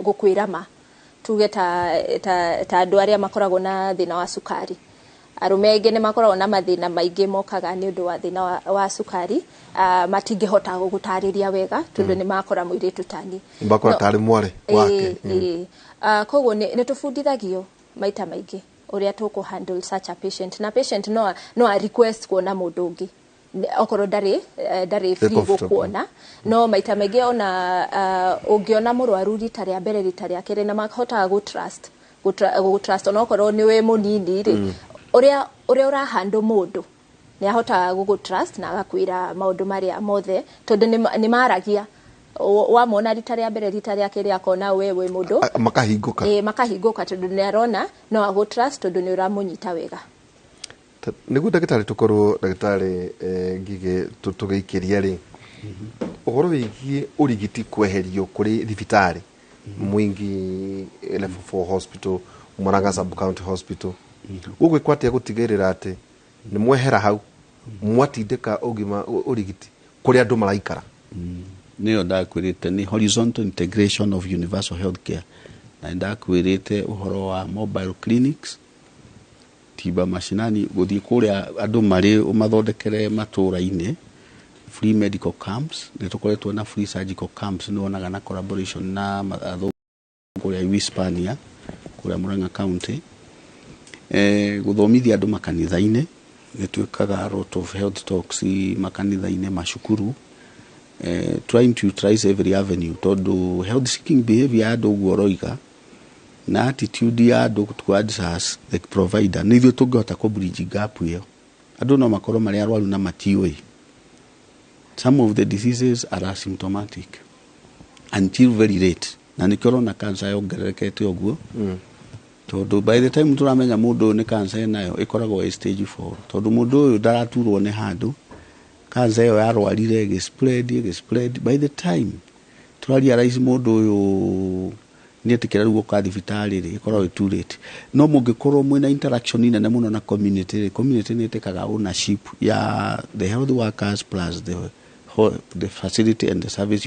gũkwĩra ma, tuge ta andũ arĩa makoragwo na thĩna wa cukari. Arũme aingĩ nĩ makoragwo na mathĩna maingĩ mokaga nĩ ũndũ wa thĩna wa cukari, matingĩhota gũgũtarĩria wega tondũ nĩ makora mũirĩtu tani. Makora tarĩ mwarĩ wake. Ĩĩ. Koguo nĩ tũbundithagio maita maingĩ ũrĩa tũkũ handle such a patient, na patient no a request kuona mũndũ ũngĩ okorwo ndarĩ free comfortable. Gũkuona. No maita maingĩ ona ũngĩona mũrwaru rita rĩa mbere, rita rĩa kerĩ, na mahotaga gũ trust onokorwo nĩ wĩ mũnini rĩ, ũrĩa ũrahandle mũndũ, nĩ ahotaga gũgũ trust na agakwĩra maũndũ marĩa mothe, tondũ nĩ maragia. Wamona rita rĩa mbere, rita rĩa kerĩ, akona we wĩ mũndũ Makahingũka. Ĩ, makahingũka tondũ nĩ arona no agũ trust tondũ nĩ ũramũnyita wega. Nĩguo ndagĩtarĩ, tũkorwo ndagĩtarĩ Ngigĩ, tũgĩikĩria rĩ ũhoro wĩgiĩ ũrigiti kweherio kũrĩ thibitarĩ Mwingi Level 4 Hospital, Murang'a Sub County Hospital, gũgwĩkwo atĩa gũtigĩrĩra atĩ nĩ mwehera hau mwatindĩka ũgima ũrigiti kũrĩa andũ maraikara? Nĩyo ndakwĩrĩte nĩ horizontal integration of universal health care, na nĩ ndakwĩrĩte ũhoro wa mobile clinics. Tiba Mashinani, gũthiĩ kũrĩa andũ marĩ ũmathondekere matũra-inĩ free medical camps. Nĩ tũkoretwo na free surgical camps, nĩ wonaga na collaboration na athũngũ kũrĩa Hispania, kũrĩa Murang'a County. Gũthomithia andũ makanitha-inĩ, nĩ twĩkaga a lot of health talks makanitha-inĩ, macukuru, trying to utilize every avenue, tondũ health seeking behavior ya andũ ũguo ũroiga na attitude ya andũ towards us the provider, nĩ ithuĩ tũngĩhota kũ bridge gap ĩyo. Andũ no makorwo marĩ arwaru na matiũĩ. Some of the diseases are asymptomatic until very late, na nĩkĩo ũrona cancer yongererekete ũguo, tondũ by the time tũramenya mũndũ ũyũ nĩ cancer enayo, ĩkoragwo ĩ stage 4, tondũ mũndũ ũyũ ndaraturwo nĩ handũ, cancer ĩyo yarwarire ĩgĩ-spread, ĩgĩ-spread. By the time tũrarealize mũndũ ũyũ nĩ etĩkĩra rĩu gũka thibitarĩ rĩ, ĩkoragwo ĩ too late. No mũngĩkorwo mwĩna interaction nene mũno na community rĩ, community nĩ ĩtĩkaga ownership ya the health workers plus the facility and the service you